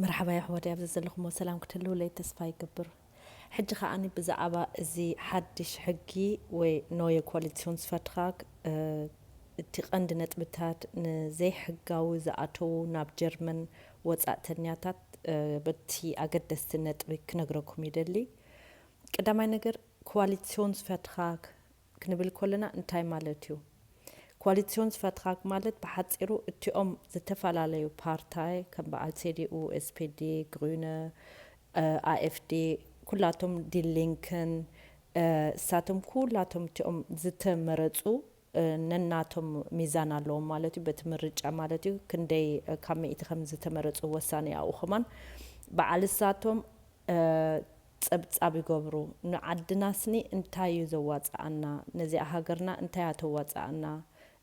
መርሓባ የሕዋት፣ ኣብዚ ዘለኹሞ ሰላም ክትህልውለይ ተስፋ ይገብር። ሕጂ ከኣኒ ብዛዕባ እዚ ሓድሽ ሕጊ ወይ ኖየ ኮሊትሲዮንስፈትራግ፣ እ፣ እቲ ቀንዲ ነጥብታት ንዘይሕጋዊ ዝኣተዉ ናብ ጀርመን ወጻእተኛታት፣ እ፣ በቲ ኣገደስቲ ነጥቢ ክነግረኩም ይደሊ። ቀዳማይ ነገር ኮሊትሲዮንስፈትራግ ክንብል ከለና እንታይ ማለት እዩ? ኮሊትሲዮንስፈትራግ ማለት ብሓጺሩ እቲኦም ዝተፈላለዩ ፓርታይ ከም በዓል ሴዲኡ፣ ኤስፔዲ፣ ግሪነ፣ እ፣ ኣኤፍዲ፣ ኩላቶም ዲሊንክን፣ እ፣ እሳቶም ኩላቶም እቲኦም ዝተመረጹ፣ እ፣ ነናቶም ሚዛን ኣለዎም ማለት እዩ። በቲ ምርጫ ማለት እዩ። ክንደይ፣ እ፣ ካብ ሚእቲ ከም ዝተመረጹ ወሳኒ ኣብኡ ከማን በዓል እሳቶም፣ እ፣ ጸብጻብ ይገብሩ። ንዓድናስኒ እንታይ እዩ ዘዋጽኣና? ነዚኣ ሃገርና እንታይ እያ ተዋጽኣና?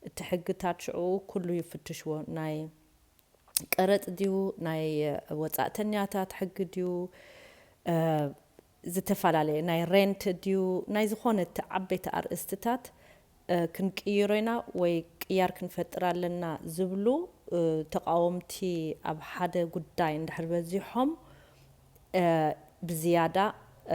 እቲ ሕግታት ሽዑ ኩሉ ይፍትሽዎ። ናይ ቀረጽ ድዩ? ናይ ወጻእተኛታት ሕጊ ድዩ? እ፣ ዝተፈላለየ ናይ ሬንት ድዩ? ናይ ዝኾነ እቲ ዓበይቲ ኣርእስትታት፣ እ፣ ክንቅይሮ ኢና ወይ ቅያር ክንፈጥር ኣለና ዝብሉ፣ እ፣ ተቃወምቲ ኣብ ሓደ ጉዳይ እንድሕር በዚሖም፣ እ፣ ብዝያዳ፣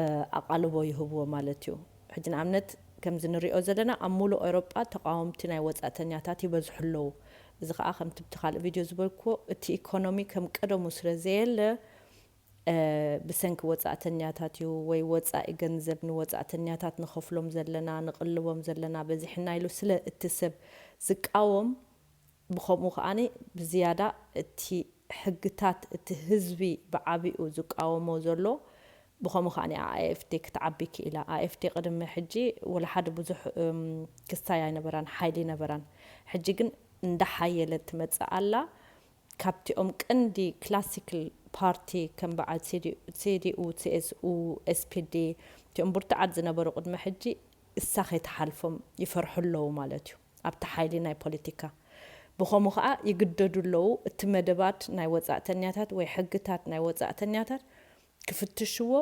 እ፣ ኣቓልቦ ይህብዎ ማለት እዩ። ሕጂ ንኣብነት ከምዚ ንሪኦ ዘለና ኣብ ሙሉእ ኤውሮጳ ተቃወምቲ ናይ ወጻእተኛታት ይበዝሑ ኣለዉ። እዚ ኸኣ ከምቲ ብቲ ካልእ ቪድዮ ዝበልክዎ እቲ ኢኮኖሚ ከም ቀደሙ ስለ ዘየለ፣ እ፣ ብሰንኪ ወጻእተኛታት እዩ ወይ ወጻኢ ገንዘብ ንወጻእተኛታት ንኸፍሎም ዘለና፣ ንቕልቦም ዘለና በዚሕና ኢሉ ስለ እቲ ሰብ ዝቃወም፣ ብኸምኡ ከኣኒ ብዝያዳ እቲ ሕግታት እቲ ህዝቢ ብዓቢኡ ዝቃወሞ ዘሎ፣ ብኸምኡ ከኣኒ ኣኤፍዲ ክትዓቢ ክኢላ። ኣኤፍዲ ቅድሚ ሕጂ ወላ ሓደ ብዙሕ፣ እም፣ ክስታይ ኣይነበራን፣ ሓይሊ ነበራን። ሕጂ ግን እንዳሓየለት ትመጽእ ኣላ። ካብቲኦም ቀንዲ ክላሲካል ፓርቲ ከም በዓል ሴዲ-፣ ሴዲኡ፣ ሲኤስኡ፣ ኤስፒዲ፣ እቲኦም ብርቱዓት ዝነበሩ ቅድሚ ሕጂ እሳ ከይትሓልፎም ይፈርሑ ኣለዉ ማለት እዩ። ኣብቲ ሓይሊ ናይ ፖለቲካ። ብኸምኡ ኸኣ ይግደዱ ኣለዉ፣ እቲ መደባት ናይ ወጻእተኛታት ወይ ሕግታት ናይ ወጻእተኛታት ክፍትሽዎ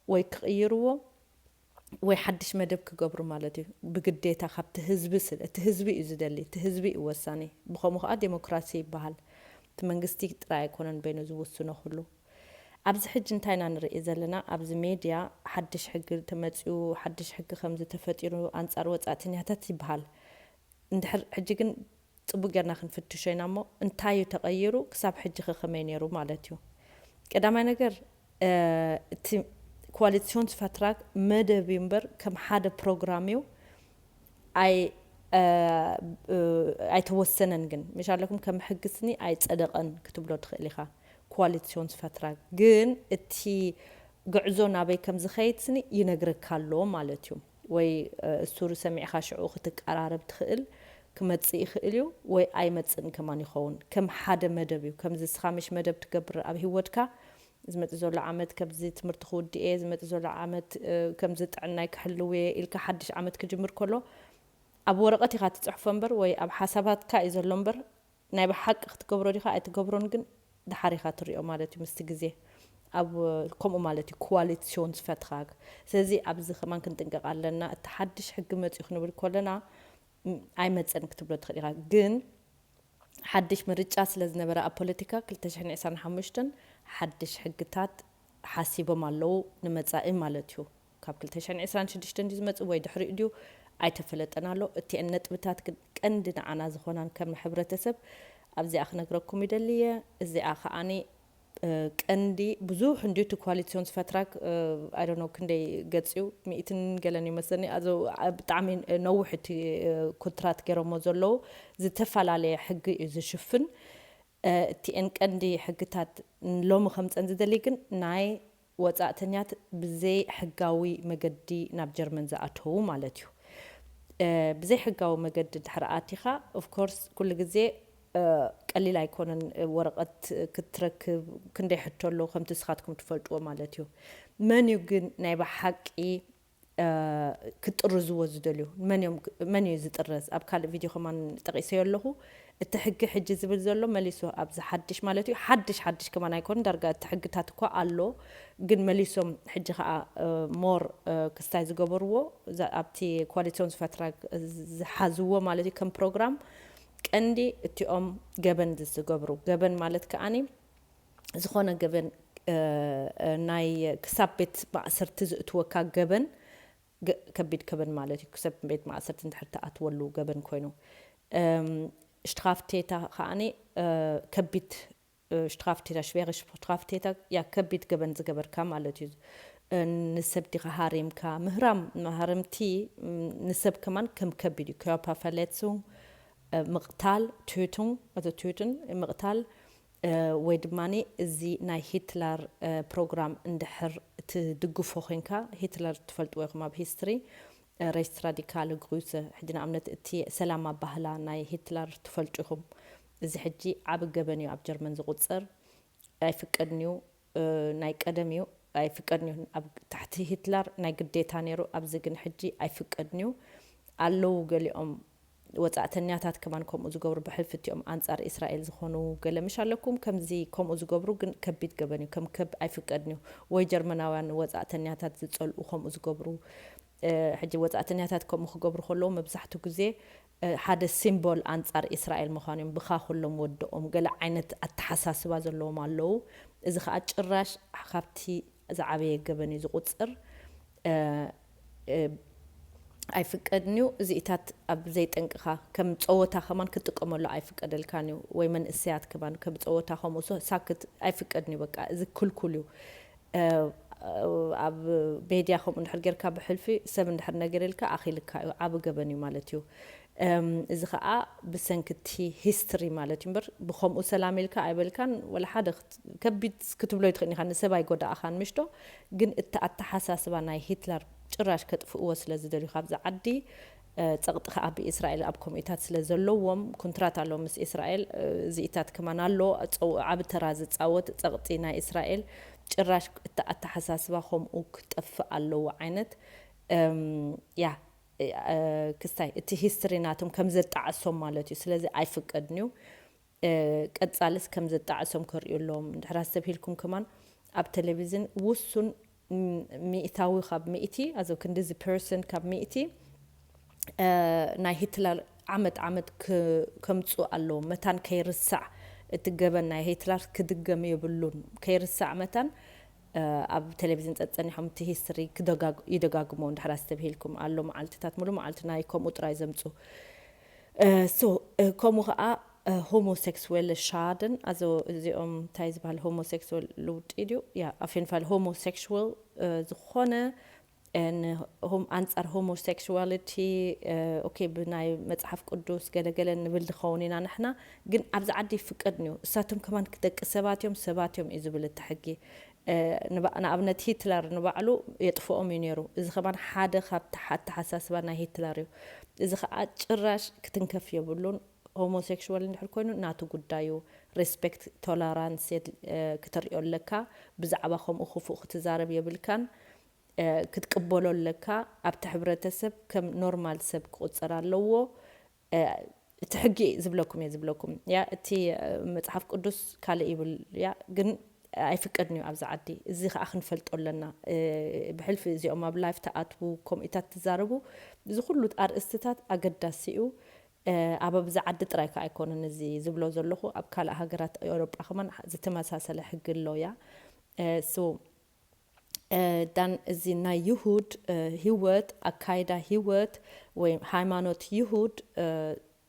ወይ ክቕይርዎ ወይ ሓድሽ መደብ ክገብሩ ማለት እዩ። ብግዴታ ካብቲ ህዝቢ ስለ፣ እቲ ህዝቢ እዩ ዝደሊ፣ እቲ ህዝቢ እዩ ወሳኒ። ብኸምኡ ኸኣ ዴሞክራሲ ይበሃል። እቲ መንግስቲ ጥራይ ኣይኮነን በይኑ ዝውስኖ ኩሉ። ኣብዚ ሕጂ እንታይ ኢና ንርኢ ዘለና? ኣብዚ ሜድያ ሓድሽ ሕጊ ተመጺኡ፣ ሓድሽ ሕጊ ከም ዝተፈጢሩ ኣንጻር ወጻእተኛታት ይበሃል። እንድሕር ሕጂ ግን ጽቡቅ ጌርና ክንፍትሾ ኢና እሞ፣ እንታይ እዩ ተቐይሩ? ክሳብ ሕጂ ኸ ከመይ ነይሩ ማለት እዩ? ቀዳማይ ነገር፣ እ፣ እቲ ኮሊትሲዮንስፈትራግ መደብ እዩ እምበር፣ ከም ሓደ ፕሮግራም እዩ። ኣይ-፣ እ፣ እ፣ ኣይተወሰነን ግን። ምሽ ኣለኩም ከም ሕግስኒ ኣይጸደቐን ክትብሎ ትኽእል ኢኻ። ኮሊትሲዮንስፈትራግ ግን እቲ ጉዕዞ ናበይ ከም ዝኸይድ ስኒ ይነግረካ ኣሎ ማለት እዩ። ወይ፣ እ፣ እሱሩ ሰሚዕኻ ሽዑ ክትቀራረብ ትኽእል፣ ክመጽእ ይኽእል እዩ፣ ወይ ኣይመጽእን ከማን ይኸውን። ከም ሓደ መደብ እዩ። ከምዚ እስኻ ምሽ መደብ ትገብር ኣብ ህይወትካ፣ ዝመጽእ ዘሎ ዓመት ከምዚ ትምህርቲ ክውድእ እየ፣ ዝመጽእ ዘሎ ዓመት፣ እ፣ ከምዚ ጥዕናይ ክሕልው እየ ኢልካ ሓድሽ ዓመት ክጅምር ከሎ፣ ኣብ ወረቐት ኢኻ ትጽሕፎ እምበር፣ ወይ ኣብ ሓሳባትካ እዩ ዘሎ እምበር፣ ናይ ብሓቂ ክትገብሮ ዲኻ ኣይትገብሮን ግን ድሓር ኢኻ ትሪኦ ማለት እዩ ምስቲ ግዜ። ኣብ ከምኡ ማለት እዩ ኮሊትሲዮንስፈትራግ። ስለዚ ኣብዚ ከማን ክንጥንቀቕ ኣለና። እቲ ሓድሽ ሕጊ መጺኡ ክንብል ከለና፣ ም፣ ኣይመጸን ክትብሎ ትኽእል ኢኻ። ግን ሓድሽ ምርጫ ስለ ዝነበረ ኣብ ፖለቲካ ክልተ ሽሕን ዕስራን ሓሙሽተን ሓድሽ ሕግታት ሓሲቦም ኣለዉ ንመጻኢ ማለት እዩ። ካብ ክልተ ሽሕን ዕስራን ሽዱሽተን ድዩ ዝመጽእ ወይ ድሕሪኡ ድዩ ኣይተፈለጠን ኣሎ። እቲአን ነጥብታት ግን ቀንዲ ንዓና ዝኾናን ከም ሕብረተሰብ ኣብዚኣ ክነግረኩም ይደሊ እየ። እዚኣ ከኣኒ፣ እ፣ ቀንዲ ብዙሕ እንድዩ እቲ ኮሊትሲዮንስፈትራግ፣ እ፣ I don't know ክንደይ ገጽ እዩ፣ ሚእትን ገለን ይመስለኒ። ኣዞ፣ ኣ፣ ብጣዕሚ ነዊሕ እቲ፣ እ፣ ኮንትራት ገይሮሞ ዘለዉ ዝተፈላለየ ሕጊ እዩ ዝሽፍን። እ፣ እቲአን ቀንዲ ሕግታት ሎሚ ከምጸን ዝደሊ ግን ናይ ወጻእተኛት ብዘይ ሕጋዊ መገዲ ናብ ጀርመን ዝኣተዉ ማለት እዩ። እ፣ ብዘይ ሕጋዊ መገዲ እንድሕር ኣቲኻ፣ of course፣ ኩሉ ግዜ፣ እ፣ ቀሊል ኣይኮነን፣ እ፣ ወረቐት ክትረክብ፣ ክንደይ ሕቶ ኣሎ፣ ከምቲ ንስኻትኩም ትፈልጥዎ ማለት እዩ። መን እዩ ግን ናይ ብሓቂ፣ እ፣ ክጥርዝዎ ዝደልዩ? መን እዮም፣ መን እዩ ዝጥረዝ? ኣብ ካልእ ቪድዮ ከማን ጠቒሰዮ ኣለኹ። እቲ ሕጊ ሕጂ ዝብል ዘሎ መሊሱ ኣብዚ ሓድሽ ማለት እዩ። ሓድሽ፣ ሓድሽ ከማን ኣይኮን፣ ዳርጋ እቲ ሕግታት እኳ ኣሎ፣ ግን መሊሶም ሕጂ ኸኣ፣ እ፣ ሞር፣ እ፣ ክስታይ ዝገበርዎ፣ እዛ ኣብቲ ኮሊትሲዮንስፈትራግ ዝሓዝዎ ማለት እዩ፣ ከም ፕሮግራም ቀንዲ እቲኦም ገበን ዝገብሩ። ገበን ማለት ከኣኒ ዝኾነ ገበን ናይ ክሳብ ቤት ማእሰርቲ ዝእትወካ ገበን ከቢድ ገበን ማለት እዩ። ክሳብ ቤት ማእሰርቲ እንድሕር ትኣትወሉ ገበን ኮይኑ ሽትራፍቴታ ከዓኒ ከቢድ ሽትራፍቴታ ሽቬረ ሽትራፍቴታ ያ ከቢድ ገበን ዝገበርካ ማለት እዩ። ንሰብ ዲኻ ሃሪምካ ምህራም ማህረምቲ ንሰብ ከማን ከም ከቢድ እዩ። Körperverletzung ምቕታል፣ Tötung፣ also töten ምቕታል ወይ ድማ እዚ ናይ ሂትለር ፕሮግራም እንድሕር ትድግፎ ኮንካ፣ ሂትለር ትፈልጥዎ ኢኹም ኣብ ሂስትሪ፣ Rechtsradikale Grüße። ሕጂ ንኣብነት እቲ ሰላም ኣባህላ ናይ ሂትለር ትፈልጡ ኢኹም። እዚ ሕጂ ዓቢ ገበን እዩ ኣብ ጀርመን ዝቑጸር። ኣይፍቀድን እዩ። ናይ ቀደም እዩ። ኣይፍቀድን እዩ። ኣብ ትሕቲ ሂትለር ናይ ግዴታ ነይሩ። ኣብዚ ግን ሕጂ ኣይፍቀድን እዩ። ኣለዉ ገሊኦም ወጻእተኛታት ከማን ከምኡ ዝገብሩ ብሕልፊ እቲኦም ኣንጻር እስራኤል ዝኾኑ ገለ ምሽ ኣለኩም። ከምዚ ከምኡ ዝገብሩ ግን ከቢድ ገበን እዩ። ከም ከብ ኣይፍቀድን እዩ። ወይ ጀርመናውያን ወጻእተኛታት ዝጸልኡ ከምኡ ዝገብሩ ሕጂ ወጻእተኛታት ከምኡ ክገብሩ ከለዉ መብዛሕቱ ግዜ ሓደ ሲምቦል ኣንጻር እስራኤል ምዃኑ እዮም ብኻ ኩሎም ወደኦም ገለ ዓይነት ኣተሓሳስባ ዘለዎም ኣለዉ። እዚ ከዓ ጭራሽ ካብቲ ዝዓበየ ገበን እዩ ዝቑጽር። ኣይፍቀድን እዩ። እዚኢታት ኣብ ዘይጠንቅኻ ከም ጸወታ ከማን ክትጥቀመሉ ኣይፍቀደልካን እዩ። ወይ መንእሰያት ከማን ከም ጸወታ ከምኡ ሳክት ኣይፍቀድን እዩ። በቃ እዚ ክልኩል እዩ። ኣብ ሜድያ ከምኡ እንድሕር ጌርካ ብሕልፊ ሰብ እንድሕር ነገረልካ ኣኺልካ እዩ፣ ዓቢ ገበን እዩ ማለት እዩ። እዚ ኸዓ ብሰንኪ እቲ ሂስትሪ ማለት እዩ እምበር ብኸምኡ ሰላም ኢልካ ኣይበልካን ወላ ሓደ ከቢድ ክትብሎ ይትኽእል ኢኻ፣ ንሰብ ኣይጎዳእኻን ምሽቶ። ግን እቲ ኣተሓሳስባ ናይ ሂትለር ጭራሽ ከጥፍእዎ ስለ ዝደልዩ ካብዚ ዓዲ ጸቕጢ ከዓ ብእስራኤል ኣብ ከምኡታት ስለ ዘለዎም ኩንትራት ኣለዎም ምስ እስራኤል። እዚኢታት ከማን ኣሎ ዓቢ ተራ ዝጻወት ጸቕጢ ናይ እስራኤል። ጭራሽ እቲ ኣተሓሳስባ ከምኡ ክጠፍእ ኣለዎ ዓይነት ያ ክስታይ እቲ ሂስትሪ ናቶም ከም ዘጣዕሶም ማለት እዩ። ስለዚ ኣይፍቀድን እዩ። ቀጻልስ ከም ዘጣዕሶም ከርእዩ ኣለዎም። እንድሕር ኣስተብሂልኩም ከማን ኣብ ቴሌቪዝን ውሱን ሚእታዊ ካብ ሚእቲ ኣዞ ክንዲዚ ፐርሰንት ካብ ሚእቲ ናይ ሂትለር ዓመት ዓመት ከምፁ ኣለዎም። መታን ከይርሳዕ እቲ ገበን ናይ ሂትለር ክድገም የብሉን። ከይርሳዕ መታን ኣብ ቴሌቪዝን ጸጸኒሖም እቲ ሂስትሪ ይደጋግሞ እንድሕር ኣስተብሂልኩም ኣሎ መዓልትታት ሙሉ መዓልቲ ናይ ከምኡ ጥራይ ዘምፁ። ሶ ከምኡ ከዓ ሆሞሴክስዌል ሻድን ኣዞ እዚኦም እንታይ ዝበሃል ሆሞሴክስዌል ልውጢ ድዩ ያ ኣፌንፋል ሆሞሴክስዌል ዝኾነ ኣንጻር ሆሞሴክስዋሊቲ ኦኬ ብናይ መጽሓፍ ቅዱስ ገለገለ ንብል ድኸውን ኢና ንሕና። ግን ኣብዚ ዓዲ ይፍቀድን እዩ። እሳቶም ከማን ደቂ ሰባት እዮም፣ ሰባት እዮም እዩ ዝብል እቲ ሕጊ። ንኣብነት ሂትለር ንባዕሉ የጥፍኦም እዩ ነይሩ። እዚ ከማን ሓደ ካብ ኣተሓሳስባ ናይ ሂትለር እዩ። እዚ ከዓ ጭራሽ ክትንከፍ የብሉን። ሆሞሴክሽዋል እንድሕር ኮይኑ ናቱ ጉዳዩ ሬስፔክት ቶለራንስ ክተርእዮ ኣለካ። ብዛዕባ ከምኡ ክፉእ ክትዛረብ የብልካን። ክትቅበሎ ኣለካ። ኣብቲ ሕብረተሰብ ከም ኖርማል ሰብ ክቁጸር ኣለዎ። እቲ ሕጊ ዝብለኩም እየ ዝብለኩም ያ እቲ መጽሓፍ ቅዱስ ካልእ ይብል ያ ግን ኣይፍቀድን እዩ ኣብዚ ዓዲ። እዚ ከዓ ክንፈልጦ ኣለና። ብሕልፊ እዚኦም ኣብ ላይፍ ተኣትዉ ከምኡታት ትዛረቡ እዚ ኩሉ ኣርእስትታት ኣገዳሲ እዩ። ኣብ ኣብዚ ዓዲ ጥራይ ከዓ ኣይኮነን እዚ ዝብሎ ዘለኹ ኣብ ካልእ ሃገራት ኤውሮጳ ከማን ዝተመሳሰለ ሕጊ ኣሎ ያ። ሶ ዳን እዚ ናይ ይሁድ ህይወት ኣካይዳ ህይወት ወይ ሃይማኖት ይሁድ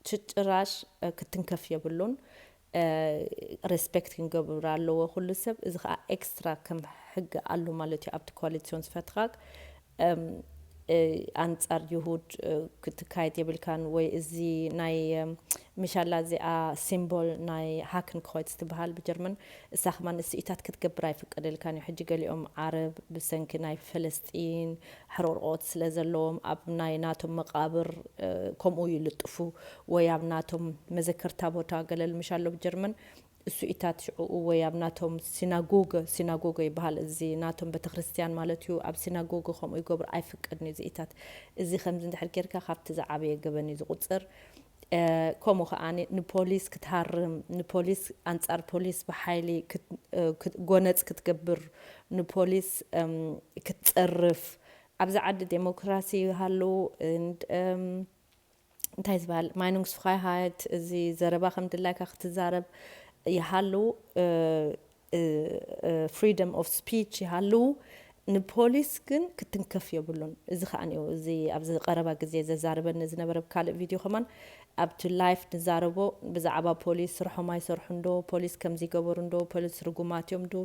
ጭጭራሽ ክትንከፍ የብሉን። ሬስፔክት ክንገብር ኣለዎ ኩሉ ሰብ። እዚ ከዓ ኤክስትራ ከም ሕጊ ኣሎ ማለት እዩ ኣብቲ ኮሊሲዮን ስፈትራግ ኣንጻር ይሁድ ክትካየድ የብልካን ወይ እዚ ናይ ምሻላ እዚኣ ሲምቦል ናይ ሃክን ኮይት ትበሃል ብጀርመን እሳ ከማን ስኢታት ክትገብር ኣይፍቀደልካን እዩ። ሕጂ ገሊኦም ዓረብ ብሰንኪ ናይ ፈለስጢን ሕርርቆት ስለ ዘለዎም ኣብ ናይ ናቶም መቃብር ከምኡ ይልጥፉ ወይ ኣብ ናቶም መዘከርታ ቦታ ገለል ምሻሎ ብጀርመን እሱኢታት ሽዕኡ ወይ ኣብ ናቶም ሲናጎገ፣ ሲናጎገ ይበሃል እዚ ናቶም ቤተክርስትያን ማለት እዩ። ኣብ ሲናጎገ ከምኡ ይገብሩ ኣይፍቀድን እዩ እዚኢታት። እዚ ከምዚ እንድሕር ጌርካ ካብቲ ዝዓበየ ገበን እዩ ዝቁፅር። ከምኡ ከዓ ንፖሊስ ክትሃርም፣ ንፖሊስ ኣንፃር ፖሊስ ብሓይሊ ጎነፅ ክትገብር፣ ንፖሊስ ክትፀርፍ፣ ኣብዚ ዓዲ ዴሞክራሲ ይሃሉ እንታይ ዝበሃል ማይኑንግስፍራይሃይት እዚ ዘረባ ከም ድላይካ ክትዛረብ ይሃሉ። freedom of speech ይሃልው፣ ንፖሊስ ግን ክትንከፍ የብሉን። እዚ ከዓ እዩ እዚ ኣብዚ ቀረባ ግዜ ዘዛረበኒ ዝነበረ ካልእ ቪድዮ ከማን ኣብቲ ላይፍ ንዛረቦ ብዛዕባ ፖሊስ ስርሖም ኣይሰርሑ እንዶ፣ ፖሊስ ከምዚ ይገበሩ እንዶ፣ ፖሊስ ርጉማት እዮም ዶ፣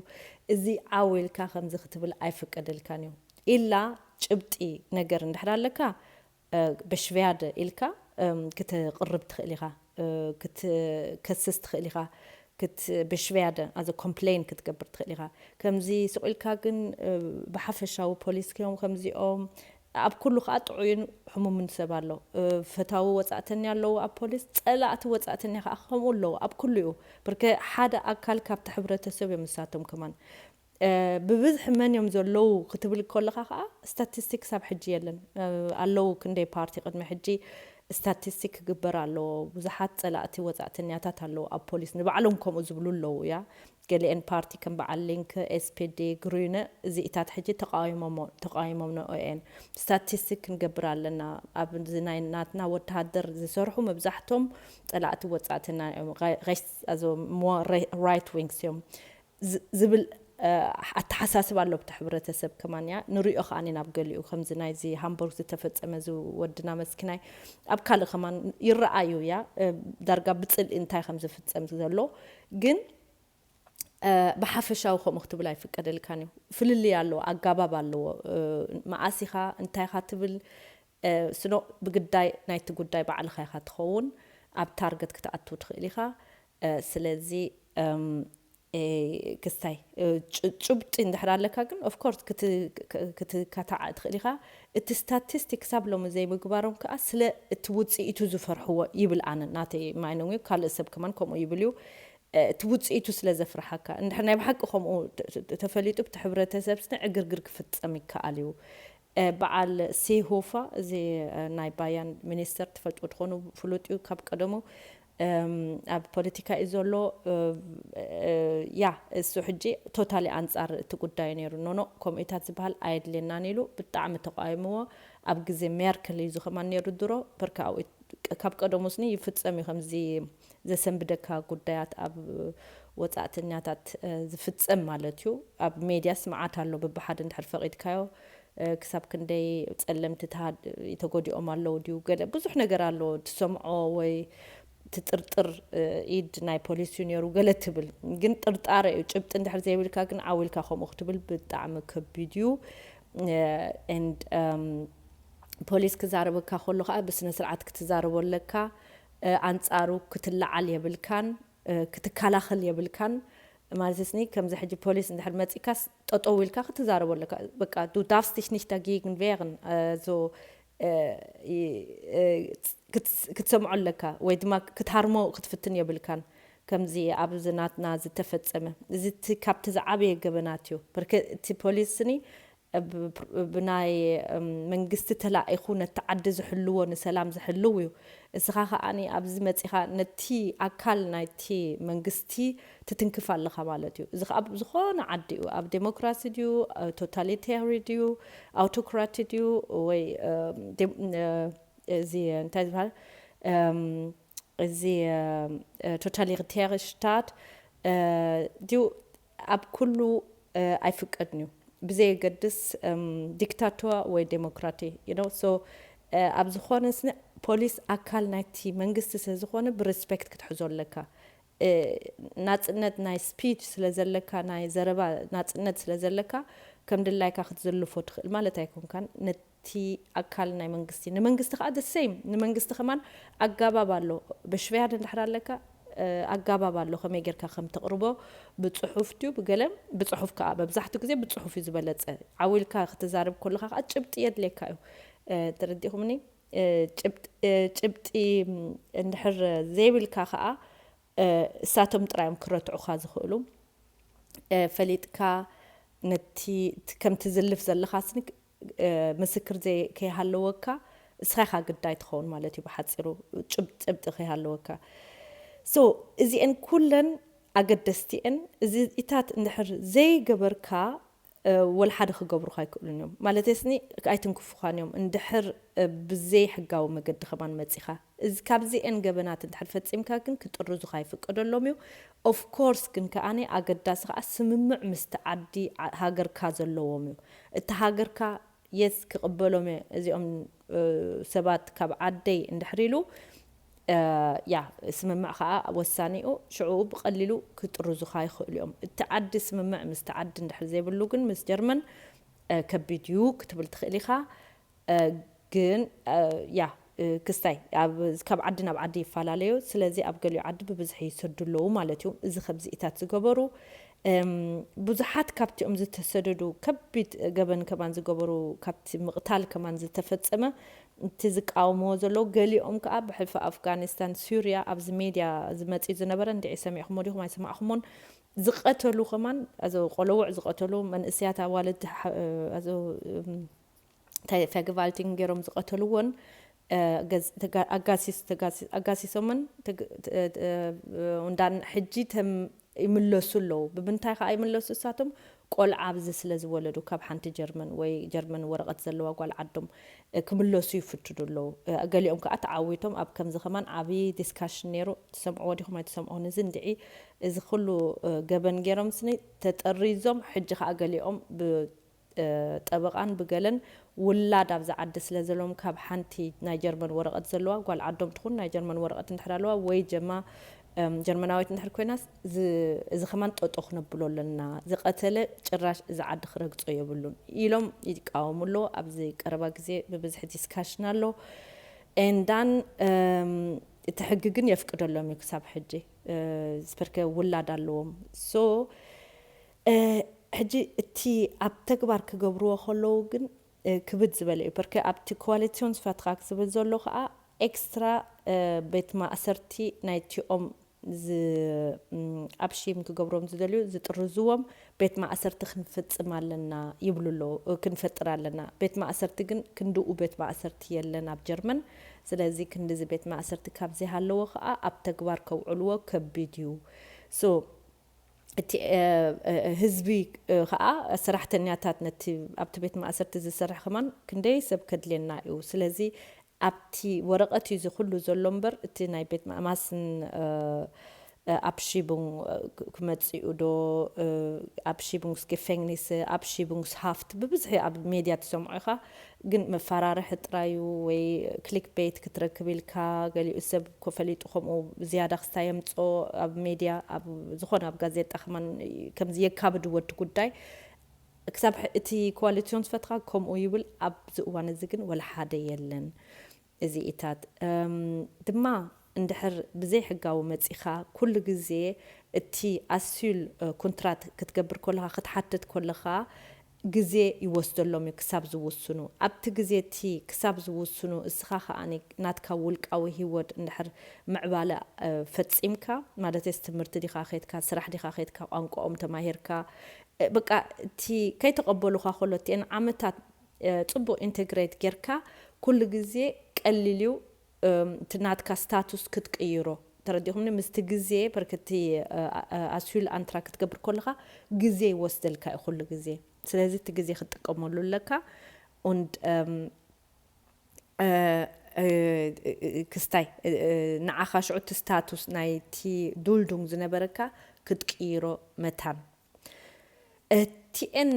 እዚ ዓው ኢልካ ከምዚ ክትብል ኣይፍቀደልካን እዩ። ኢላ ጭብጢ ነገር እንድሕር ኣለካ በሽቪያደ ኢልካ ክትቅርብ ትኽእል ኢኻ፣ ክትከስስ ትኽእል ኢኻ፣ ክትበሽቪያደ ኣዘ ኮምፕሌን ክትገብር ትኽእል ኢኻ። ከምዚ ስቕ ኢልካ ግን ብሓፈሻዊ ፖሊስ ክዮም ከምዚኦም ኣብ ኩሉ ከዓ ጥዑይን ሕሙምን ሰብ ኣሎ። ፈታዊ ወፃእተኛ ኣለዉ ኣብ ፖሊስ፣ ፀላእቲ ወፃእተኛ ከዓ ከምኡ ኣለዉ ኣብ ኩሉ እዩ። ብርከ ሓደ ኣካል ካብቲ ሕብረተሰብ እዮም ንሳቶም ከማን ብብዝሒ መን እዮም ዘለዉ ክትብል ከለኻ ከዓ ስታቲስቲክስ ኣብ ሕጂ የለን። ኣለዉ ክንደይ ፓርቲ ቅድሚ ሕጂ ስታቲስቲክ ክግበር ኣለዎ። ብዙሓት ፀላእቲ ወፃእተኛታት ኣለዉ ኣብ ፖሊስ፣ ንባዕሎም ከምኡ ዝብሉ ኣለዉ እያ። ገሊአን ፓርቲ ከም በዓል ሊንክ፣ ኤስፒዲ፣ ግሪነ እዚኢታት ሕጂ ተቃዊሞሞ ተቃዊሞምነኦ እየን። ስታቲስቲክ ክንገብር ኣለና። ኣብዚ ናይ ናትና ወተሃደር ዝሰርሑ መብዛሕቶም ፀላእቲ ወፃእተኛ እዮም። ራይት ዊንግስ እዮም ዝብል ኣተሓሳስብ ኣሎ ብቲ ሕብረተሰብ ከማን እያ ንሪኦ። ከዓኒ ናብ ገሊኡ ከምዚ ናይዚ ሃምቦርግ ዝተፈፀመ ዝወድና መስኪናይ ኣብ ካልእ ከማን ይረኣዩ እያ። ዳርጋ ብፅልኢ እንታይ ከም ዝፍፀም ዘሎ ግን ብሓፈሻዊ ከምኡ ክትብል ኣይፍቀደልካን እዩ። ፍልልይ ኣለዎ፣ ኣጋባብ ኣለዎ። መዓስ ኢኻ እንታይ ኢኻ ትብል ስኖ ብግዳይ ናይቲ ጉዳይ ባዕልኻ ኢኻ ትኸውን። ኣብ ታርገት ክትኣቱ ትኽእል ኢኻ። ስለዚ ክስታይ ጭብጢ እንድሕር ኣለካ ግን ኦፍኮርስ ክትከታዕ ትኽእል ኢኻ። እቲ ስታቲስቲክ ክሳብ ሎሚ ዘይምግባሮም ከዓ ስለ እቲ ውፅኢቱ ዝፈርሕዎ ይብል። ኣነ ናተይ ማይነው ካልእ ሰብ ከማን ከምኡ ይብል እዩ። እቲ ውፅኢቱ ስለ ዘፍርሓካ እንድሕር ናይ ብሓቂ ከምኡ ተፈሊጡ ብቲ ሕብረተሰብ ስነ ዕግርግር ክፍፀም ይከኣል እዩ። በዓል ሴሆፋ እዚ ናይ ባያን ሚኒስተር ትፈልጡ ትኾኑ ፍሉጥ እዩ ካብ ቀደሙ ኣብ ፖለቲካ እዩ ዘሎ። ያ እሱ ሕጂ ቶታሊ ኣንፃር እቲ ጉዳይ ነይሩ። ኖኖ ከምኡታት ዝበሃል ኣየድልየናን ኢሉ ብጣዕሚ ተቃይምዎ። ኣብ ግዜ ሜርክል እዩ ዝኸማን ነይሩ ድሮ በርካ ኣብኡ ካብ ቀደሙ ስኒ ይፍፀም እዩ ከምዚ ዘሰንብደካ ጉዳያት ኣብ ወፃእተኛታት ዝፍፀም ማለት እዩ። ኣብ ሜድያስ መዓት ኣሎ በብሓደ እንድሕር ፈቒድካዮ ክሳብ ክንደይ ፀለምቲ ተጎዲኦም ኣለዉ ድዩ ገለ ብዙሕ ነገር ኣሎ ትሰምዖ ወይ ትጥርጥር። ኢድ ናይ ፖሊስ እዩ ነይሩ ገለ ትብል ግን ጥርጣረ እዩ። ጭብጢ እንድሕር ዘይብልካ ግን ዓው ኢልካ ከምኡ ክትብል ብጣዕሚ ከቢድ እዩ። And ፖሊስ ክዛረበካ ከሎ ከዓ ብስነ ስርዓት ክትዛረቦ ኣለካ። ኣንፃሩ ክትለዓል የብልካን ክትከላኸል የብልካን። ማለት ስኒ ከምዚ ሕጂ ፖሊስ እንድሕር መፂካስ ጠጠው ኢልካ ክትዛረቦ ኣለካ። በቃ du darfst dich nicht dagegen wehren። ክትሰምዖ ኣለካ ወይ ድማ ክትሃርሞ ክትፍትን የብልካን። ከምዚ ኣብዚ ናትና ዝተፈፀመ እዚ ካብቲ ዝዓበየ ገበናት እዩ። በርከ እቲ ፖሊስ ስኒ ብናይ መንግስቲ ተላኢኹ ነቲ ዓዲ ዝሕልዎ ንሰላም ዝሕልው እዩ። እስኻ ከዓኒ ኣብዚ መፂኻ ነቲ ኣካል ናይቲ መንግስቲ ትትንክፍ ኣለኻ ማለት እዩ። እዚ ከዓ ዝኾነ ዓዲ እዩ ኣብ ዴሞክራሲ ድዩ ቶታሊታሪ ድዩ ኣውቶክራቲ ድዩ ወይ እዚ እንታይ ዝበሃል እዚ ቶታሊታሪ ሽታት ድዩ ኣብ ኩሉ ኣይፍቀድን እዩ። ብዘየገድስ ዲክታቶር ወይ ዴሞክራቲ you know so ኣብ ዝኾነ ስነ ፖሊስ ኣካል ናይቲ መንግስቲ ስለ ዝኾነ ብሪስፔክት ክትሕዞ ኣለካ። ናፅነት ናይ ስፒች ስለ ዘለካ ናይ ዘረባ ናፅነት ስለ ዘለካ ከም ድላይካ ክትዘልፎ ትኽእል ማለት ኣይኮንካን። ነቲ ኣካል ናይ መንግስቲ ንመንግስቲ ከዓ the same ንመንግስቲ ከማን ኣጋባብ ኣሎ። በሽፍያድ እንድሕር ኣለካ ኣጋባብ ኣሎ ከመይ ጌርካ ከም ተቕርቦ ብፅሑፍ ድዩ ብገለ ብፅሑፍ ከዓ መብዛሕትኡ ግዜ ብፅሑፍ እዩ ዝበለፀ። ዓው ኢልካ ክትዛረብ ከለካ ከዓ ጭብጢ የድልየካ እዩ። ተረዲእኹምኒ? ጭብጢ እንድሕር ዘይብልካ ከዓ እሳቶም ጥራዮም ክረትዑኻ ዝኽእሉ። ፈሊጥካ ነቲ ከምቲ ዝልፍ ዘለኻ ስኒ ምስክር ከይሃለወካ እስኻ ኢኻ ግዳይ ትኸውን ማለት እዩ። ብሓፂሩ ጭብጢ ጭብጢ ከይሃለወካ so እዚአን ኩለን ኣገደስቲ እየን። እዚኢታት እንድሕር ዘይገበርካ ወላ ሓደ ክገብሩኻ ኣይክእሉን እዮም። ማለት ስኒ ኣይትንክፉኻን እዮም። እንድሕር ብዘይ ሕጋዊ መገዲ ከማን መጺኻ፣ እዚ ካብዚኤን ገበናት እንድሕር ፈጺምካ ግን ክጥርዙኻ ይፍቀደሎም እዩ። ኦፍ ኮርስ ግን ከኣነ ኣገዳሲ ከኣ ስምምዕ ምስቲ ዓዲ ሃገርካ ዘለዎም እዩ። እቲ ሃገርካ የስ ክቕበሎም እየ እዚኦም ሰባት ካብ ዓደይ እንድሕር ኢሉ፣ ያ ስምምዕ ከዓ ወሳኒኡ ሽዕኡ ብቐሊሉ ክጥርዙኻ ይኽእሉ እዮም። እቲ ዓዲ ስምምዕ ምስቲ ዓዲ እንድሕር ዘይብሉ ግን ምስ ጀርመን ከቢድ እዩ ክትብል ትኽእል ኢኻ። ግን ያ ክስታይ ካብ ዓዲ ናብ ዓዲ ይፈላለዩ። ስለዚ ኣብ ገሊኡ ዓዲ ብብዝሒ ይሰዱ ኣለዉ ማለት እዩ። እዚ ከምዚኢታት ዝገበሩ ብዙሓት ካብቲኦም ዝተሰደዱ ከቢድ ገበን ከማን ዝገበሩ ካብቲ ምቕታል ከማን ዝተፈጸመ እቲ ዝቃወምዎ ዘለዉ ገሊኦም ከዓ ብሕልፊ ኣፍጋኒስታን ሱርያ ኣብዚ ሜድያ ዝመፅእ ዝነበረ እንድዒ ሰሚዕኩሞ ዲኹም ኣይሰማዕኩሞን ዝቐተሉ ከማን እዚ ቆለውዕ ዝቐተሉ መንእስያት ኣዋልድ ኣዞ እንታይ ፈግቫልቲን ገይሮም ዝቐተልዎን ኣጋሲሶምን እንዳን ሕጂ ይምለሱ ኣለዉ። ብምንታይ ከዓ ይምለሱ እሳቶም ቆልዓ ኣብዚ ስለ ዝወለዱ ካብ ሓንቲ ጀርመን ወይ ጀርመን ወረቐት ዘለዋ ጓል ዓዶም ክምለሱ ይፍትዱ ኣለዉ። ገሊኦም ከዓ ተዓዊቶም ኣብ ከምዚ ከማን ዓብዪ ዲስካሽን ነይሩ። ትሰምዕዎ ዲኹም ኣይትሰምዖን? እዚ እንድዒ እዚ ኩሉ ገበን ገይሮም ስኒ ተጠሪዞም ሕጂ ከዓ ገሊኦም ጠበቓን ብገለን ውላድ ኣብዚ ዓዲ ስለ ዘለዎም ካብ ሓንቲ ናይ ጀርመን ወረቐት ዘለዋ ጓል ዓዶም ትኹን ናይ ጀርመን ወረቐት እንድሕር ኣለዋ ወይ ጀማ ጀርመናዊት እንድሕር ኮይናስ እዚ ከማን ጠጦ ክነብሎ ኣለና። ዝቐተለ ጭራሽ እዚ ዓዲ ክረግጾ የብሉን ኢሎም ይቃወሙ ኣለዉ። ኣብዚ ቀረባ ግዜ ብብዝሒ ዲስካሽን ኣሎ። ኤንዳን እቲ ሕጊ ግን የፍቅደሎም እዩ ክሳብ ሕጂ ስፐርከ ውላድ ኣለዎም። ሶ ሕጂ እቲ ኣብ ተግባር ክገብርዎ ከለዉ ግን ክብድ ዝበለ እዩ። ፐርከ ኣብቲ ኮዋሊሲዮንስፈትራክ ዝብል ዘሎ ከዓ ኤክስትራ ቤት ማእሰርቲ ናይቲኦም ኣብ ሺም ክገብሮም ዝደልዩ ዝጥርዝዎም ቤት ማእሰርቲ ክንፍፅም ኣለና ይብሉ ኣለዉ። ክንፈጥር ኣለና። ቤት ማእሰርቲ ግን ክንድኡ ቤት ማእሰርቲ የለን ኣብ ጀርመን። ስለዚ ክንድዚ ቤት ማእሰርቲ ካብ ዘይሃለዎ ከዓ ኣብ ተግባር ከውዕልዎ ከቢድ እዩ። ሶ እቲ ህዝቢ ከዓ ሰራሕተኛታት ነቲ ኣብቲ ቤት ማእሰርቲ ዝሰርሕ ከማን ክንደይ ሰብ ከድልየና እዩ። ስለዚ ኣብቲ ወረቐት እዩ እዚ ኩሉ ዘሎ እምበር እቲ ናይ ቤት ማእማስን ኣብ ሺቡን ክመፅኡ ዶ ኣብ ሺቡንስ ገፈኝኒስ ኣብ ሺቡንስ ሃፍት ብብዝሒ ኣብ ሜድያ ትሰምዖ ኢኻ። ግን መፈራርሒ ጥራዩ ወይ ክሊክ ቤት ክትረክብ ኢልካ ገሊኡ ሰብ ኮፈሊጡ ከምኡ ዝያዳ ክስታ የምፅኦ ኣብ ሜድያ ኣብ ዝኾነ ኣብ ጋዜጣ ከማን ከምዚ የካብድዎ እቲ ጉዳይ። ክሳብ እቲ ኮዋሊሲዮንስፈትራክ ከምኡ ይብል ኣብዚ እዋን እዚ ግን ወላ ሓደ የለን። እዚኢታት ድማ እንድሕር ብዘይሕጋዊ መፂኻ ኩሉ ግዜ እቲ ኣሲል ኩንትራት ክትገብር ከለኻ ክትሓትት ከለኻ ግዜ ይወስደሎም እዩ ክሳብ ዝውስኑ። ኣብቲ ግዜ እቲ ክሳብ ዝውስኑ እስኻ ከዓ ናትካ ውልቃዊ ህይወት እንድሕር ምዕባለ ፈፂምካ ማለት ስ ትምህርቲ ዲኻ ከድካ ስራሕ ዲኻ ከድካ ቋንቋኦም ተማሂርካ በቃ እቲ ከይተቐበሉኻ ከሎ እቲአን ዓመታት ፅቡቅ ኢንተግሬት ጌርካ ኩሉ ግዜ ቀሊል እዩ እቲ ናትካ ስታቱስ ክትቅይሮ። ተረዲኹምኒ? ምስቲ ግዜ በርክቲ ኣስዩል ኣንትራ ክትገብር ከለካ ግዜ ይወስደልካ እዩ ኩሉ ግዜ። ስለዚ እቲ ግዜ ክትጥቀመሉ ኣለካ። Und ክስታይ ንዓኻ ሽዑ እቲ ስታቱስ ናይቲ ዱልዱንግ ዝነበረካ ክትቅይሮ መታን እቲኤን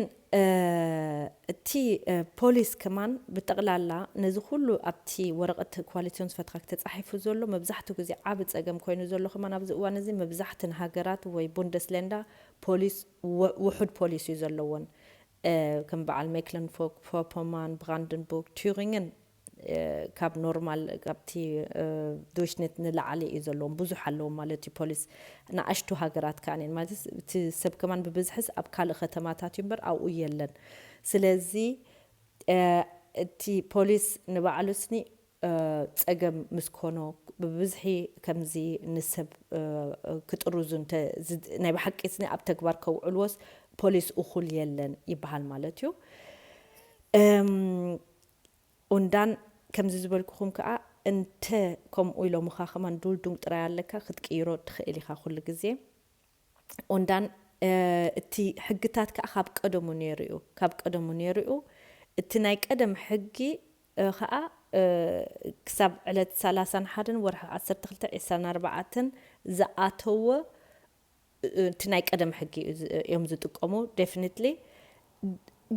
እቲ ፖሊስ ከማን ብጠቕላላ ነዚ ኩሉ ኣብቲ ወረቐት ኮዋሊሲዮንስፈትራክ ተጻሒፉ ዘሎ መብዛሕትኡ ግዜ ዓቢ ጸገም ኮይኑ ዘሎ ከማን ኣብዚ እዋን እዚ መብዛሕትን ሃገራት ወይ ቡንደስሌንዳ ፖሊስ ውሑድ ፖሊስ እዩ ዘለዎን ከም በዓል ሜክለንፎርግ ፎፖማን ብራንደንቡርግ ቱሪንግን ካብ ኖርማል ካብቲ ዱሽነት ንላዕሊ እዩ ዘለዎም ብዙሕ ኣለዎም ማለት እዩ ፖሊስ ንኣሽቱ ሃገራት ከኣ ማለት እቲ ሰብ ከማን ብብዝሕስ ኣብ ካልእ ከተማታት እዩ እምበር ኣብኡ የለን ስለዚ እቲ ፖሊስ ንባዕሉ ስኒ ጸገም ምስ ኮኖ ብብዝሒ ከምዚ ንሰብ ክጥርዙ ናይ ብሓቂ ስኒ ኣብ ተግባር ከውዕልዎስ ፖሊስ እኹል የለን ይበሃል ማለት እዩ። ኡንዳን ከምዚ ዝበልኩኹም ከዓ እንተ ከምኡ ኢሎምኻ ከማን ዱልዱንግ ጥራይ ኣለካ ክትቅይሮ ትኽእል ኢኻ ኩሉ ግዜ ኡንዳን እቲ ሕግታት ከዓ ካብ ቀደሙ ነይሩ እዩ። ካብ ቀደሙ ነይሩ እዩ። እቲ ናይ ቀደም ሕጊ ከዓ ክሳብ ዕለት ሰላሳን ሓደን ወርሒ ዓሰርተ ክልተ ዕስራን ኣርባዕተን ዝኣተወ እቲ ናይ ቀደም ሕጊ እዮም ዝጥቀሙ። Definitely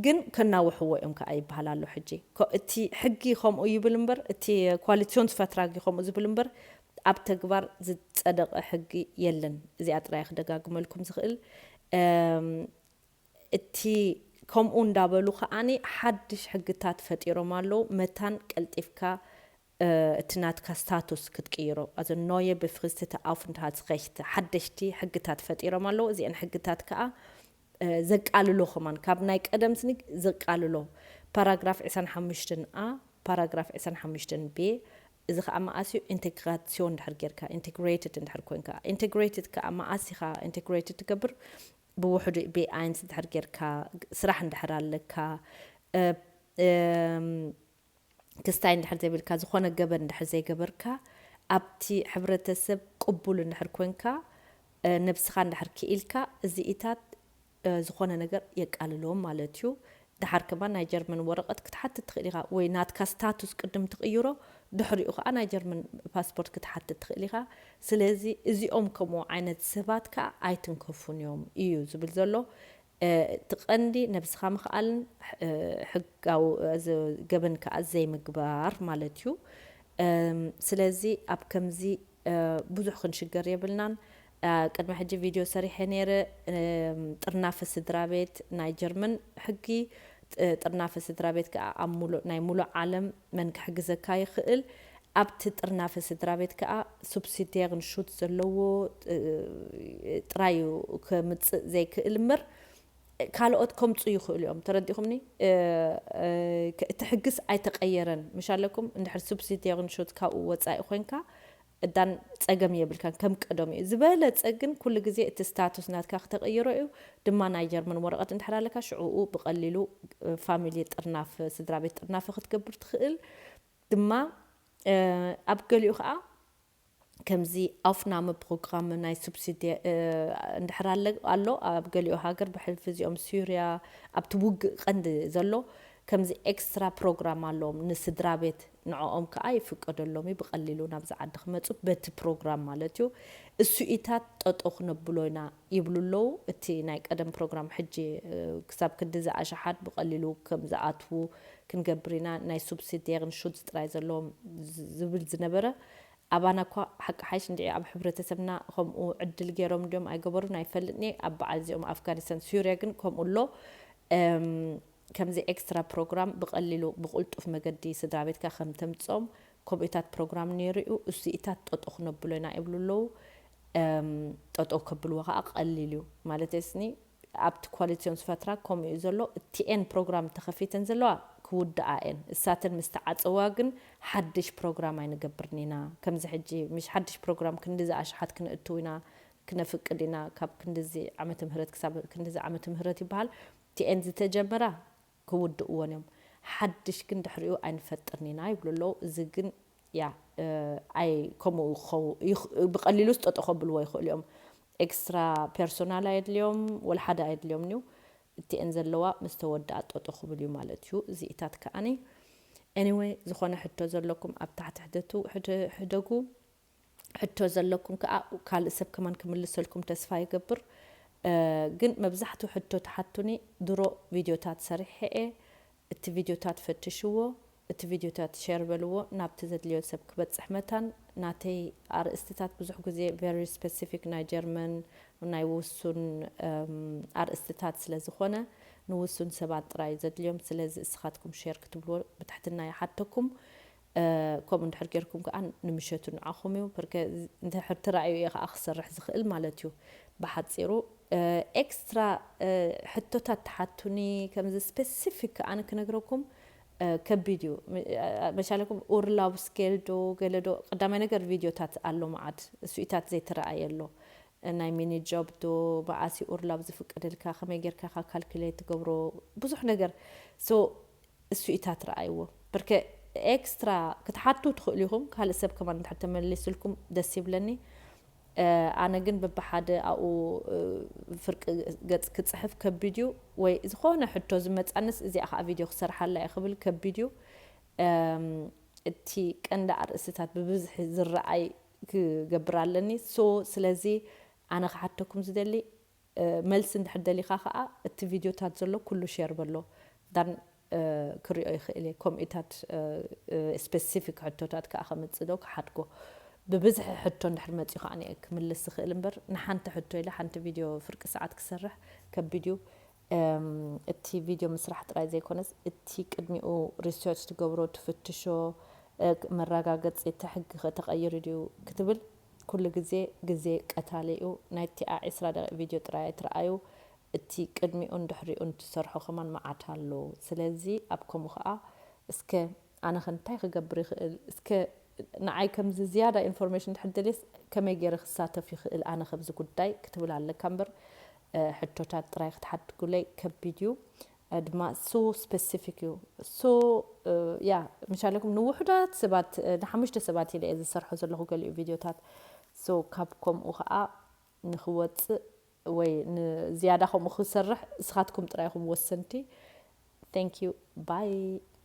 ግን ከናውሕዎ እዮም ከዓ ይበሃል ኣሎ ሕጂ። እቲ ሕጊ ከምኡ ይብል እምበር፣ እቲ ኮኣሊሲዮን ዝፈትራጊ ከምኡ ዝብል እምበር፣ ኣብ ተግባር ዝፀደቐ ሕጊ የለን። እዚኣ ጥራይ ክደጋግመልኩም ዝኽእል። እቲ ከምኡ እንዳበሉ ከዓኒ ሓድሽ ሕግታት ፈጢሮም ኣለዉ። መታን ቀልጢፍካ እቲ ናትካ ስታቱስ ክትቅይሮ፣ ኣዞ ኖየ ብፍሪስትተ ኣውፍንትሃልትስሬክት ሓደሽቲ ሕግታት ፈጢሮም ኣለዉ። እዚአን ሕግታት ከዓ ዘቃልሎ ከማን ካብ ናይ ቀደም ስኒ ዘቃልሎ ፓራግራፍ ዕስራን ሓሙሽተን ኣ፣ ፓራግራፍ ዕስራን ሓሙሽተን ቤ። እዚ ከዓ መኣስ እዩ? ኢንቴግራሲዮን እንድሕር ጌርካ፣ ኢንቴግሬትድ እንድሕር ኮንካ። ኢንቴግሬትድ ከዓ መኣስ ኢኻ ኢንቴግሬትድ ትገብር? ብውሕዱ ቤ ኣይንስ እንድሕር ጌርካ፣ ስራሕ እንድሕር ኣለካ፣ ክስታይ እንድሕር ዘይብልካ፣ ዝኾነ ገበን እንድሕር ዘይገበርካ፣ ኣብቲ ሕብረተሰብ ቅቡል እንድሕር ኮንካ፣ ነብስኻ እንድሕር ክኢልካ፣ እዚኢታት ዝኾነ ነገር የቃልሎም ማለት እዩ። ደሓር ከማን ናይ ጀርመን ወረቐት ክትሓትት ትኽእል ኢኻ፣ ወይ ናትካ ስታቱስ ቅድም ትቕይሮ፣ ድሕሪኡ ከዓ ናይ ጀርመን ፓስፖርት ክትሓትት ትኽእል ኢኻ። ስለዚ እዚኦም ከምኡ ዓይነት ሰባት ከዓ ኣይትንከፉን እዮም እዩ ዝብል ዘሎ። እቲ ቀንዲ ነብስኻ ምኽኣልን ሕጋዊ ገበን ከዓ ዘይምግባር ማለት እዩ። ስለዚ ኣብ ከምዚ ብዙሕ ክንሽገር የብልናን። ቅድሚ ሕጂ ቪድዮ ሰሪሐ ነይረ። ጥርናፈ ስድራ ቤት ናይ ጀርመን ሕጊ፣ ጥርናፈ ስድራ ቤት ከዓ ኣብ ሙሉእ፣ ናይ ሙሉእ ዓለም መን ክሕግዘካ ይኽእል። ኣብቲ ጥርናፈ ስድራ ቤት ከዓ ሱብሲዲየርን ሹት ዘለዎ ጥራይ እዩ ከምፅእ ዘይክእል እምበር፣ ካልኦት ከምፁ ይኽእሉ እዮም። ተረዲኹምኒ? እቲ ሕግስ ኣይተቐየረን። ምሽ ኣለኩም? እንድሕር ሱብሲዲየርን ሹት ካብኡ ወፃኢ ኮይንካ፣ እዳን ፀገም የብልካን፣ ከም ቀደሙ እዩ። ዝበለፀ ግን ኩሉ ግዜ እቲ ስታቱስ ናትካ ክተቐይሮ እዩ። ድማ ናይ ጀርመን ወረቐት እንድሕር ኣለካ፣ ሽዕኡ ብቐሊሉ ፋሚሊ ጥርናፈ፣ ስድራ ቤት ጥርናፈ ክትገብር ትኽእል። ድማ ኣብ ገሊኡ ከዓ ከምዚ ኣውፍናመ ፕሮግራም ናይ ሱብሲዲ እንድሕር ኣሎ፣ ኣብ ገሊኡ ሃገር ብሕልፊ እዚኦም ሱርያ ኣብቲ ውግእ ቀንዲ ዘሎ ከምዚ ኤክስትራ ፕሮግራም ኣለዎም ንስድራ ቤት፣ ንዕኦም ከዓ ይፍቀደሎም እዩ ብቐሊሉ ናብዚ ዓዲ ክመፁ በቲ ፕሮግራም ማለት እዩ። እሱኢታት ጠጦ ክነብሎ ኢና ይብሉ ኣለዉ። እቲ ናይ ቀደም ፕሮግራም ሕጂ ክሳብ ክንድዚ ኣሽሓት ብቐሊሉ ከም ዝኣትዉ ክንገብር ኢና፣ ናይ ሱብሲዲየርን ሹት ጥራይ ዘለዎም ዝብል ዝነበረ ኣባና እኳ ሓቂ ሓይሽ እንድዒ ኣብ ሕብረተሰብና ከምኡ ዕድል ገይሮም እንድዮም ኣይገበሩን ኣይፈልጥን እየ። ኣብ በዓል እዚኦም ኣፍጋኒስታን ሱርያ ግን ከምኡ ኣሎ። ከምዚ ኤክስትራ ፕሮግራም ብቐሊሉ ብቕልጡፍ መገዲ ስድራ ቤትካ ከም ተምፅኦም ከምኡታት ፕሮግራም ነይሩ እዩ። እሱኢታት ጠጦ ክነብሎ ኢና ይብሉ ኣለዉ። ጠጦ ከብልዎ ከዓ ቀሊል እዩ ማለት ስኒ ኣብቲ ኳሊቲዮን ዝፈትራ ከምኡ እዩ ዘሎ። እቲኤን ፕሮግራም ተኸፊተን ዘለዋ ክውድኣ እየን። እሳተን ምስ ተዓፀዋ ግን ሓድሽ ፕሮግራም ኣይንገብርን ኢና። ከምዚ ሕጂ ምሽ ሓድሽ ፕሮግራም ክንድዚ ኣሽሓት ክንእትው ኢና ክነፍቅድ ኢና፣ ካብ ክንድዚ ዓመተ ምህረት ክሳብ ክንድዚ ዓመተ ምህረት ይበሃል። እቲኤን ዝተጀመራ ክውድእዎን እዮም። ሓድሽ ግን ድሕሪኡ ኣይንፈጥርን ኢና ይብሉ ኣለዉ። እዚ ግን ያ ኣይ ከምኡ ብቐሊሉ ስጠጦ ከብልዎ ይኽእሉ እዮም። ኤክስትራ ፐርሶናል ኣየድልዮም ወላ ሓደ ኣየድልዮም እዩ። እቲኤን ዘለዋ ምስ ተወድኣ ጠጦ ክብል እዩ ማለት እዩ። እዚኢታት ከዓኒ ኤኒወይ ዝኾነ ሕቶ ዘለኩም ኣብ ታሕቲ ሕደቱ ሕደጉ። ሕቶ ዘለኩም ከዓ ካልእ ሰብ ከማን ክምልሰልኩም ተስፋ ይገብር። ግን መብዛሕትኡ ሕቶ ተሓቱኒ ድሮ ቪድዮታት ሰሪሐ እየ። እቲ ቪድዮታት ፈትሽዎ፣ እቲ ቪድዮታት ሸር በልዎ ናብቲ ዘድልዮ ሰብ ክበፅሕ መታን። ናተይ ኣርእስትታት ብዙሕ ግዜ very specific ናይ ጀርመን ናይ ውሱን ኣርእስትታት ስለ ዝኾነ ንውሱን ሰባት ጥራይ ዘድልዮም። ስለዚ እስኻትኩም ሸር ክትብልዎ ብትሕትና ይሓተኩም። ከምኡ እንድሕር ጌርኩም ከዓ ንምሸቱ ንዓኹም እዩ። ብርከ እንድሕር ተራእዩ እየ ከዓ ክሰርሕ ዝኽእል ማለት እዩ። ብሓፂሩ ኤክስትራ ሕቶታት ተሓቱኒ ከምዚ ስፔሲፊክ ከዓ ክነግረኩም ከቢድ እዩ። መሻለኩም ኡርላውብስ ጌልዶ ገለዶ ቀዳማይ ነገር ቪድዮታት ኣሎ መዓት እሱኢታት ዘይተረኣየ ኣሎ። ናይ ሚኒ ጆብ ዶ መዓስ እዩ ኡርላብ ዝፍቀደልካ ከመይ ጌርካ ካ ካልኩሌት ትገብሮ ብዙሕ ነገር ሶ እሱ ኢታት ረኣይዎ። ብርከ ኤክስትራ ክትሓቱ ትኽእሉ ኢኹም። ካልእ ሰብ ከማን እንድሕር ተመሊስልኩም ደስ ይብለኒ። ኣነ ግን በብሓደ ኣብኡ ፍርቂ ገጽ ክጽሕፍ ከቢድ እዩ፣ ወይ ዝኾነ ሕቶ ዝመጻንስ እዚኣ ከዓ ቪድዮ ክሰርሓላ እየ ክብል ከቢድ እዩ። እቲ ቀንዲ ኣርእስታት ብብዝሒ ዝረኣይ ክገብር ኣለኒ። ሶ ስለዚ ኣነ ክሓተኩም ዝደሊ፣ መልሲ እንድሕር ደሊኻ ከዓ እቲ ቪድዮታት ዘሎ ኩሉ ሼር በሎ። ዳን ክሪኦ ይኽእል እየ። ከምኡታት ስፔሲፊክ ሕቶታት ከዓ ከምፅእ ዶ ክሓድጎ። ብብዝሒ ሕቶ እንድሕር መፅኡ ከዓ እየ ክምልስ ዝኽእል እምበር፣ ንሓንቲ ሕቶ ኢለ ሓንቲ ቪድዮ ፍርቂ ሰዓት ክሰርሕ ከቢድ እዩ። እቲ ቪድዮ ምስራሕ ጥራይ ዘይኮነስ፣ እቲ ቅድሚኡ ሪሰርች ትገብሮ፣ ትፍትሾ፣ መረጋገፂ እቲ ሕጊ ተቐይሩ ድዩ ክትብል፣ ኩሉ ግዜ ግዜ ቀታሊ እዩ። ናይቲኣ ዒስራ ደቂቕ ቪድዮ ጥራይ ኣይትረኣዩ። እቲ ቅድሚኡን ድሕሪኡን ትሰርሖ ከማን መዓት ኣሎ። ስለዚ ኣብ ከምኡ ከዓ እስከ ኣነ ከ እንታይ ክገብር ይኽእል፣ እስከ ንዓይ ከምዚ ዝያዳ ኢንፎርሜሽን እንድሕር ደልየስ ከመይ ገይረ ክሳተፍ ይኽእል ኣነ ከብዚ ጉዳይ ክትብል ኣለካ እምበር፣ ሕቶታት ጥራይ ክትሓድጉለይ ከቢድ እዩ። ድማ ሶ ስፔሲፊክ እዩ። ሶ ያ ምሻለኩም ንውሑዳት ሰባት፣ ንሓሙሽተ ሰባት ኢለ እየ ዝሰርሖ ዘለኹ ገሊኡ ቪድዮታት። ሶ ካብ ከምኡ ከዓ ንክወፅእ ወይ ንዝያዳ ከምኡ ክሰርሕ እስኻትኩም ጥራይ ኢኹም ወሰንቲ። Thank you. Bye.